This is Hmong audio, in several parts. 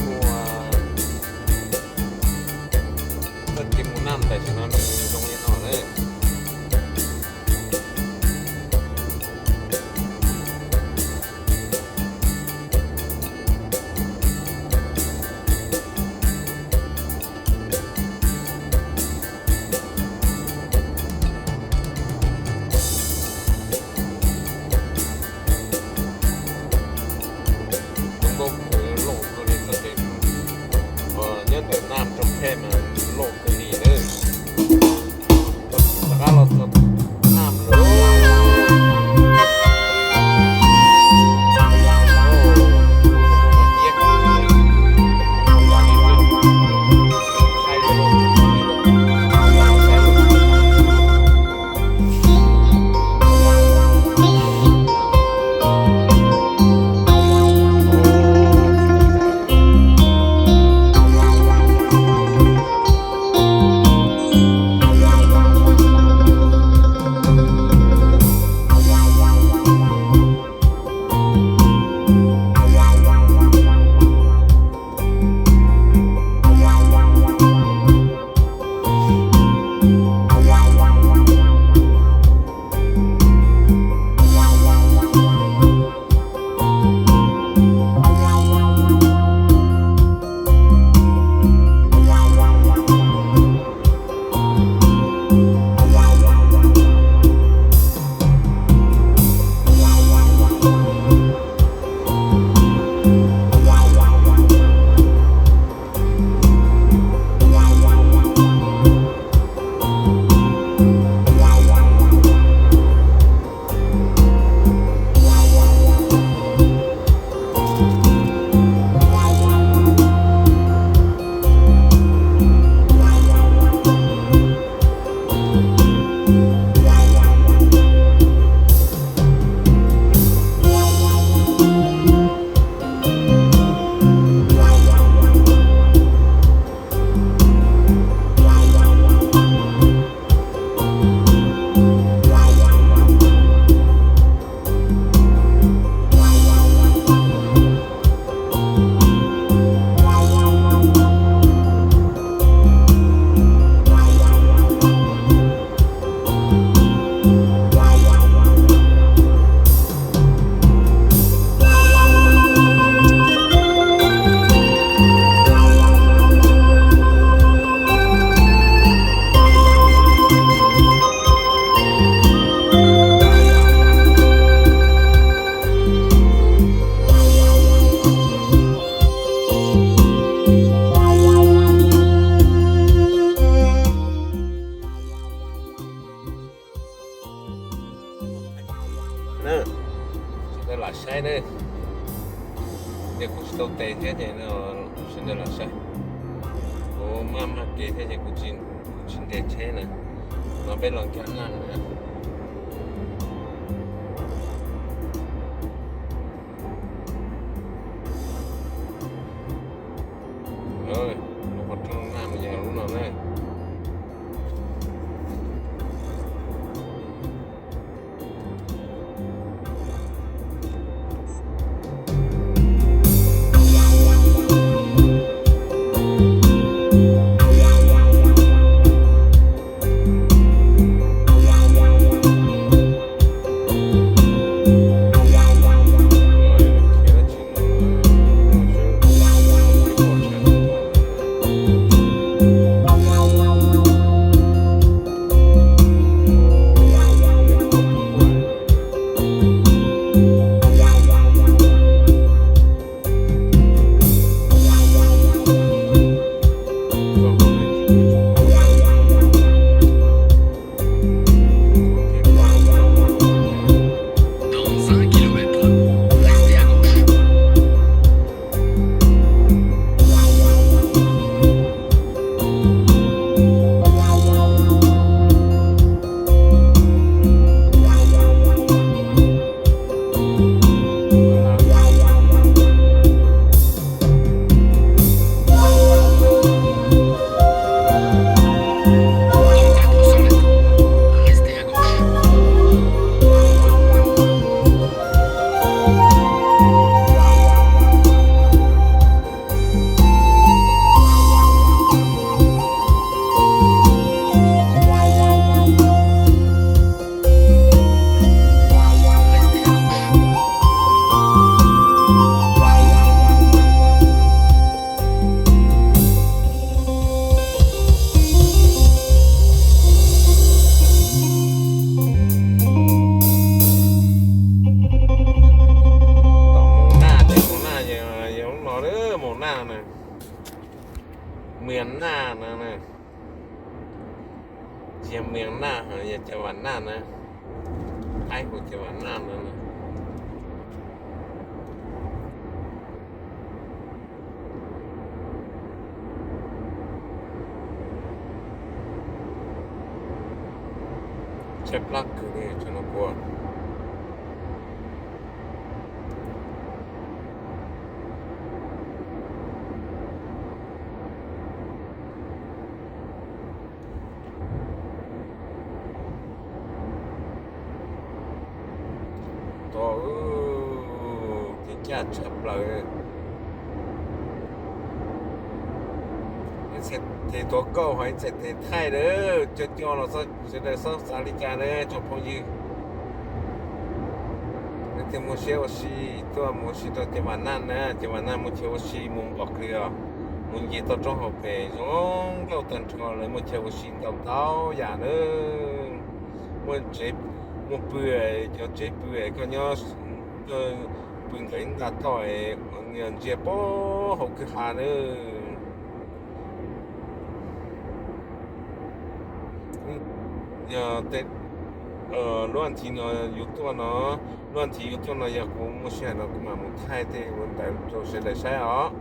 Ua, txoj kev mus Nam tam sim no nws zoo li no na. Zoo nkauj kawg, loj kawg li txoj kev, nyob ntawm Nam rau Phej mas loj kawg li na. Rov qab los txog Nam lawm. Sawv daws lam saib na, tias kuv tsis tau tes thiab ces sawv daws lam saib. Kuv maj maj kev thiab ces kuv tsis, kuv tsis nres tsheb na. No peb los nkag Nam na. Lub qhov rooj Nam yog lub no na. Mia Naj no, Cia Mia Naj, yog Cai Vam Naj na, Thaib hu Cai Vam Naj no. Tshaib plab kawg li tsoom no kuv. Tod, tiv caj tshaj plaws. Ib txhais tes tuav kauj ho ib txhais tes thaij lawm, cov coj los sawv daws txhob xav li cas na tsoom phooj ywg. Leej twg muaj siab ua si tuaj mus ua si rau Cai Vam Naj na, Cai Vam Naj muaj chaw ua si mus npog kws os, mus nce toj roob hauv pes zoo nkauj tag nrho, lawv muaj chaw ua si ntau ntau yam na. Muaj tsev, muaj pw, cov tsev pw, koj nyob pw ntawm ib nta toj, ntsia puag hauv kwj ha na. Yog lub as thiv no yus tuaj no, lub as thiv yus tuaj no yog kuv muaj sij hawm no kuv mam mus thaij tej ua ntawd rau sawv daws saib os.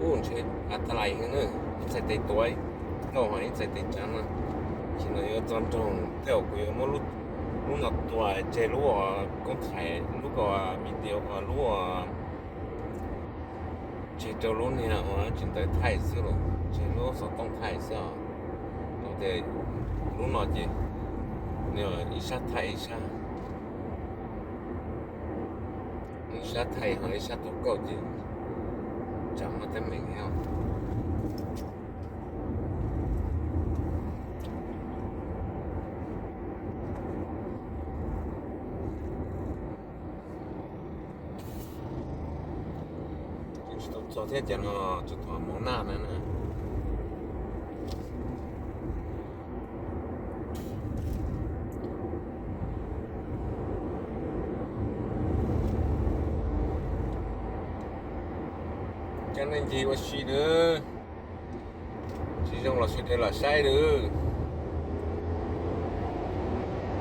Ub, ntshe a ta lais heev na, ib txhais tes tuav, nkauj ho ib txhais tes tsav no. Sim no yuav txog nroog tej zaum kuv yuav muab lub no tua tseg lub uas koob thaij lub ko video lub uas tseg rau lub niag uas tsis ntawd thaij xwb los tseg lub xov tooj thaij xwb os. Ces lub no ces ib sab thaij ib sab, ib sab thaij ho ib sab tuav kauj ces tsam muaj teeb meem thiab. Tsis tau txog thiab cov no, tsuas tau Hmoob Naj na. Cov neeg ncig ua si na, tsis zoo los sawv daws lam saib lawm.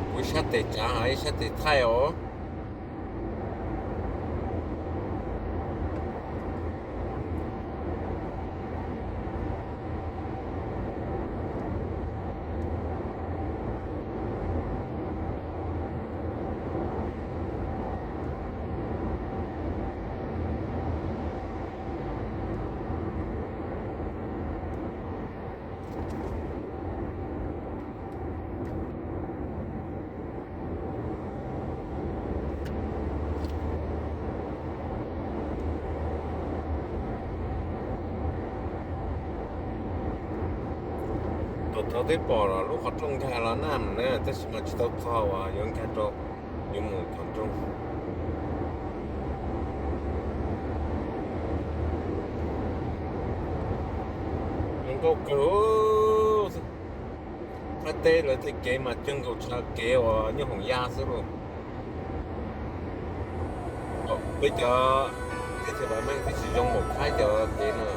Kuv ib sab tes tsav, ib sab tes thaij os. Thaum twb pom lub qhov rooj nkag los naj mus na, tab sis mas tsis tau txog uas yuav nkag rau, yuav mus tom nroog. Zoo nkauj kawg. Thaib teb lawv tej kev mas cog nkaus tshav kev uas nyuj hoom ya xwb los. Peb cov teb chaws Nplog meej twb tsis zoo npaum Thaib cov kev no.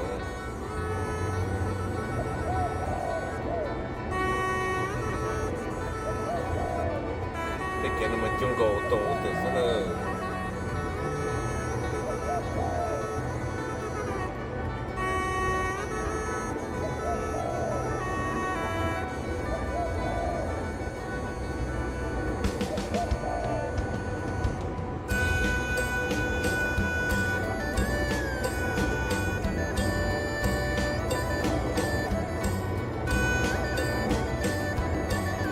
Tej kev no mas cog nkaus tau ua twm xwb na.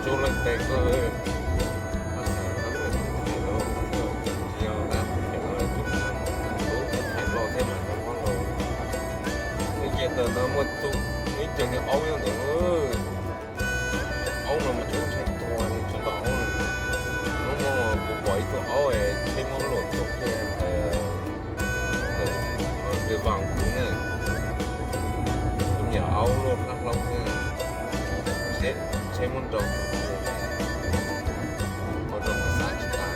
Tsuj leej tes kawg. Thaij los thiab mas cov Hmoob laus. Ib ce ntawm no muaj ib co niag aub nyob ntawd. Aub no mas tseem ntshai tuag li tsob ntoo aub no. Hnub no kuv pom ib tug aub es peb muab luam txog kiag ntawm, ntawm Vam Kuv na. Aub luaj hlab hlaub xwb, tsheb muab nrau tus ua rau kuv xav tsis tas.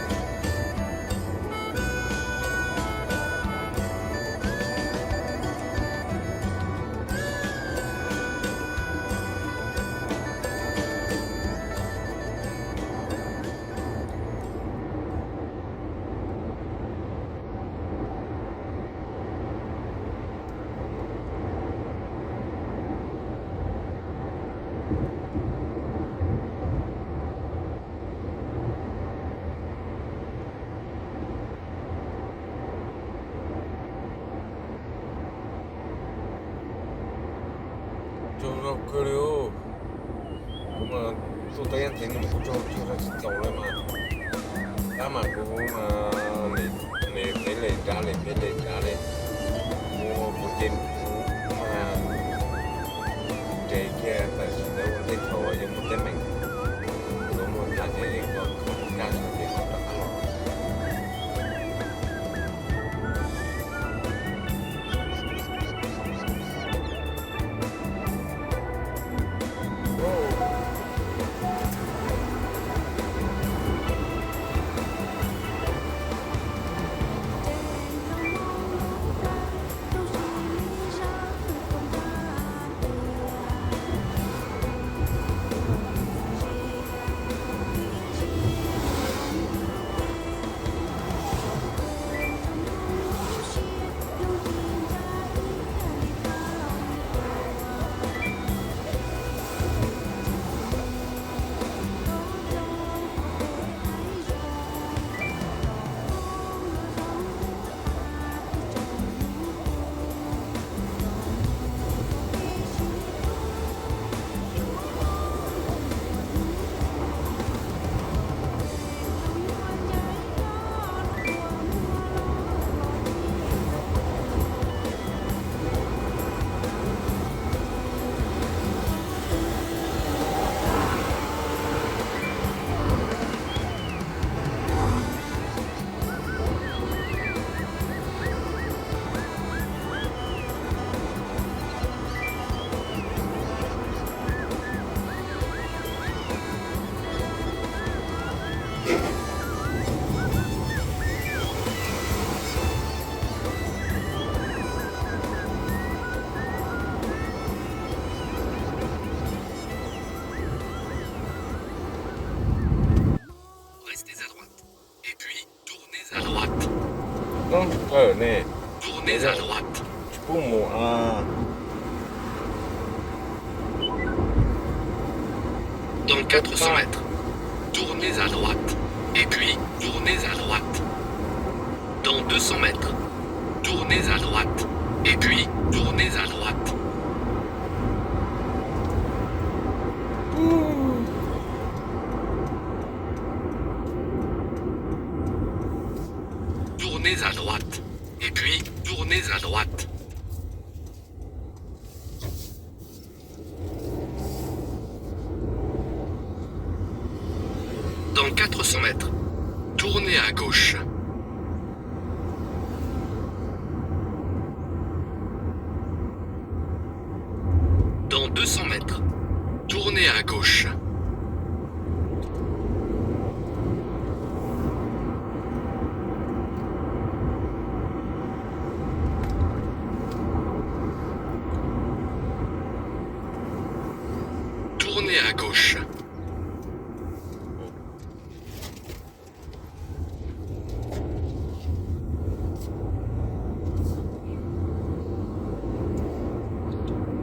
Tsaug zog kawg li. Kuv mas tuaj tau ib txhia nws kuj tsaug tsaug zog tsis txaus li mas. Tab mas kuv mas peb lem nrad li, peb lem nrad li. Kuv kuv ces kuv mas nres kiag tam sim ntawd ua tej thaum yuav mus teeb meem, yuav mus nrad ces yeej tau kaj xyov ces tau rov qab los. Restez à droite. Et puis, tournez à droite. Tournez à droite. Tsis pub mus. Dans quatre cents mètres, tournez à droite. Et puis, tournez à droite. Dans deux cents mètres, tournez à droite. Et puis, tournez à droite. Tournez à droite. Et puis, tournez à droite. Dans quatre cents mètres, tournez à gauche. Dans deux cents mètres, tournez à gauche. Tournez à gauche.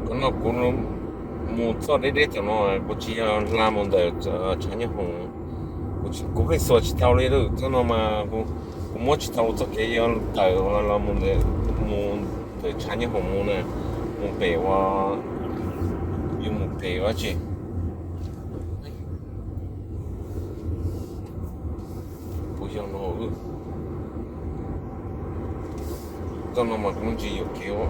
Kuv no kuv mus txoj deb deb tom no, kuv tsis yog hla mus ntawm tshav nyob hoom. Kuv pheej xuas tsis tau li lawm, txoj no mas kuv muab tsis tau txoj kev yuav tawm los mus ntawm, mus ntawm tshav nyob hoom mus na, mus pem uas yuav mus pem ua tsi. Puas yog no? Txoj no mas kuv tsis yuam kev ua.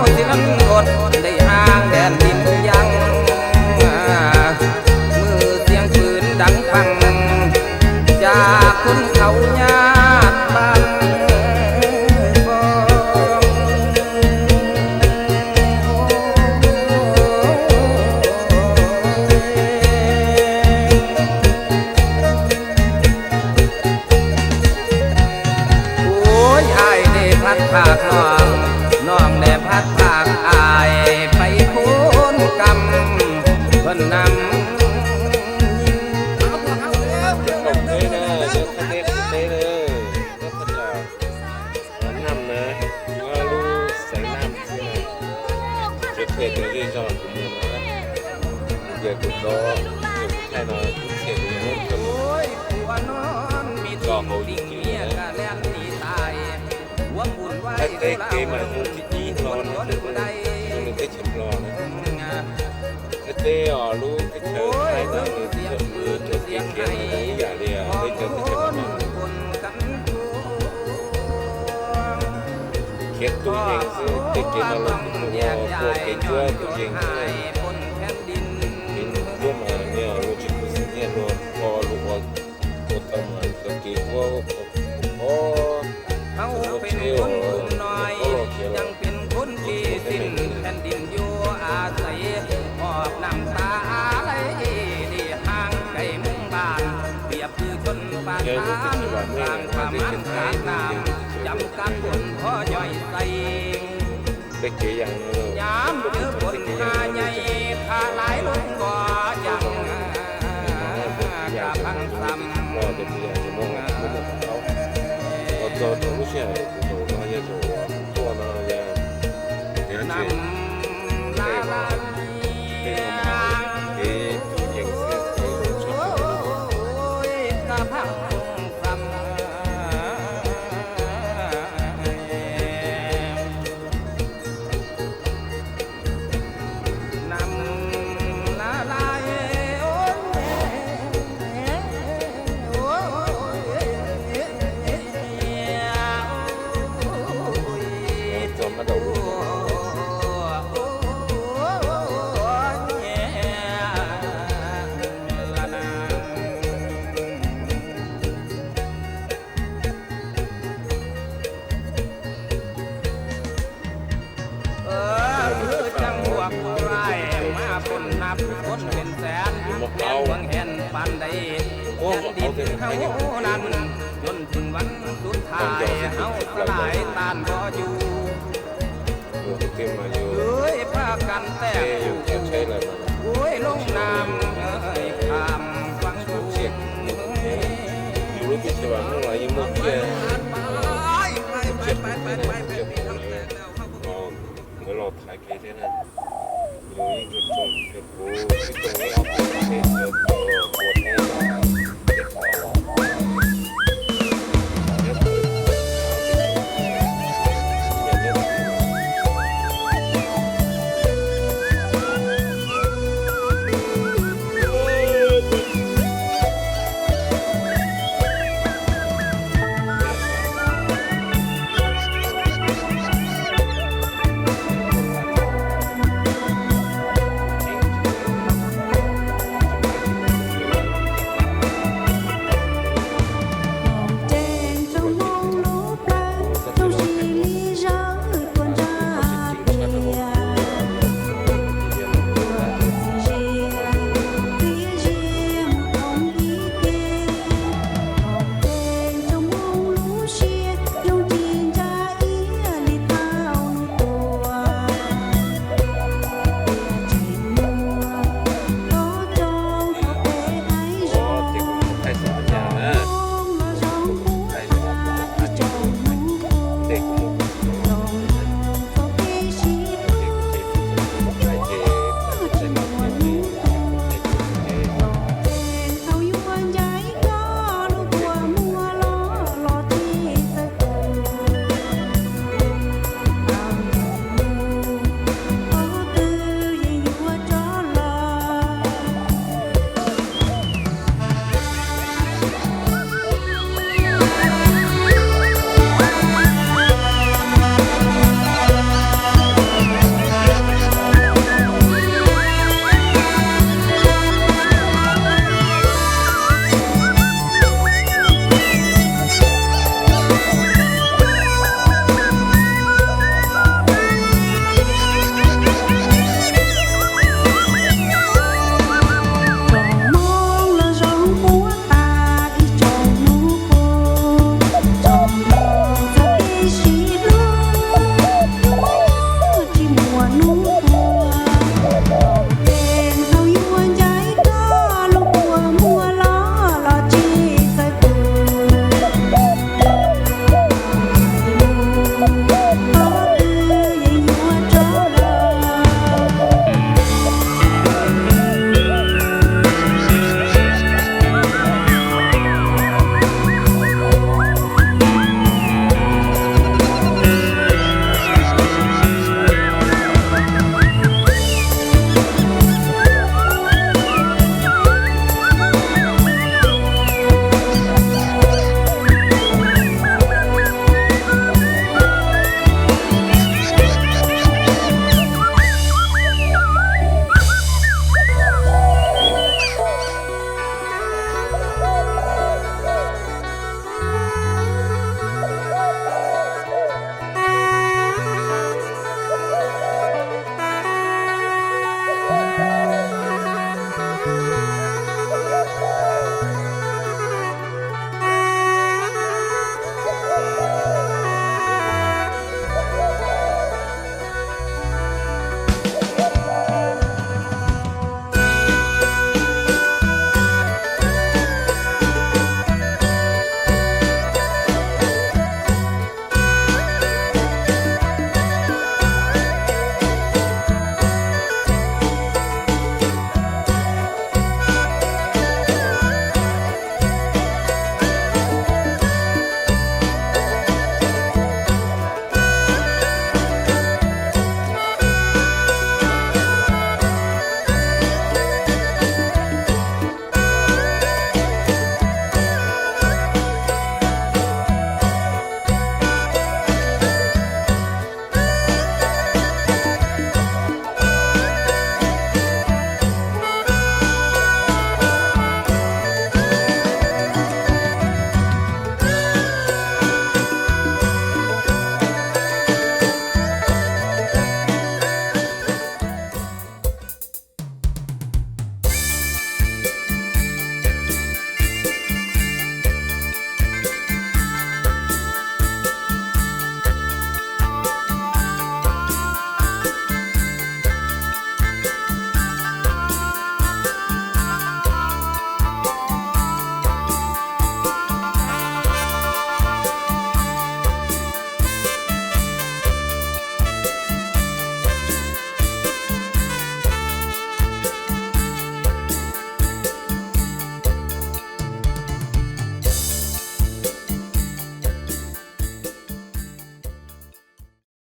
Tiv lăn luật đẩy hàng đèn đím yang, mưa tiếng phướn đắng phăng, cha khốn kháu nhát ban. Ua ai de phat phak noog, noog de phat phak ai, peb khốn kăm, khốn năm. Tổng thế nè, cho khách nét quốc tế nè, rất là năm nè, lub xeev Nam xưa nè, chia sẻ từ dây giò của mình nè, giờ của đó, giờ của Thái nó chia sẻ từ dây giò hậu duy trì nè. Khách quốc tế mà mua cái ít lo nè, tôi tôi tôi tôi teb chaws Nplog nè. Teb teb os, lub teb chaws Thaib no nws txawm nws cov kev khiav nws ib yam li teb chaws teb chaws Nplog. Khiav tus yees xwb, tej kev no los kuj ua kev ntsuab tus yees xwb. Kev ntsuab mas nyias luag tsis khuv xim nyias luag kho luag ua, ua tau mas cov kev ntsuab ua, ua tsheb ua, ua tau los khiav los. Yog lub teb chaws vam meej mas ntiaj teb chaws Thaib nws yeej tsis tshua zoo. Tej kev yas no, tej kev yas no nws tseem yas no, yas no nws tseem muaj cov kev yas no muaj muaj thaub. Los txog rau lub sij hawm kuv zaum no yog zaum tuaj no yog kev tseem tej no mas kev tub yees xwb, kev tshaj plaws. Yus lub teb chaws vam meej los yeej muaj tsiaj, tsiaj qus thiab na, tsiaj qus na, nkawd los thaiv kev thiab na. Yus yeej tsoom, kuv tsis tsoom ob peb teg cov ua teb no.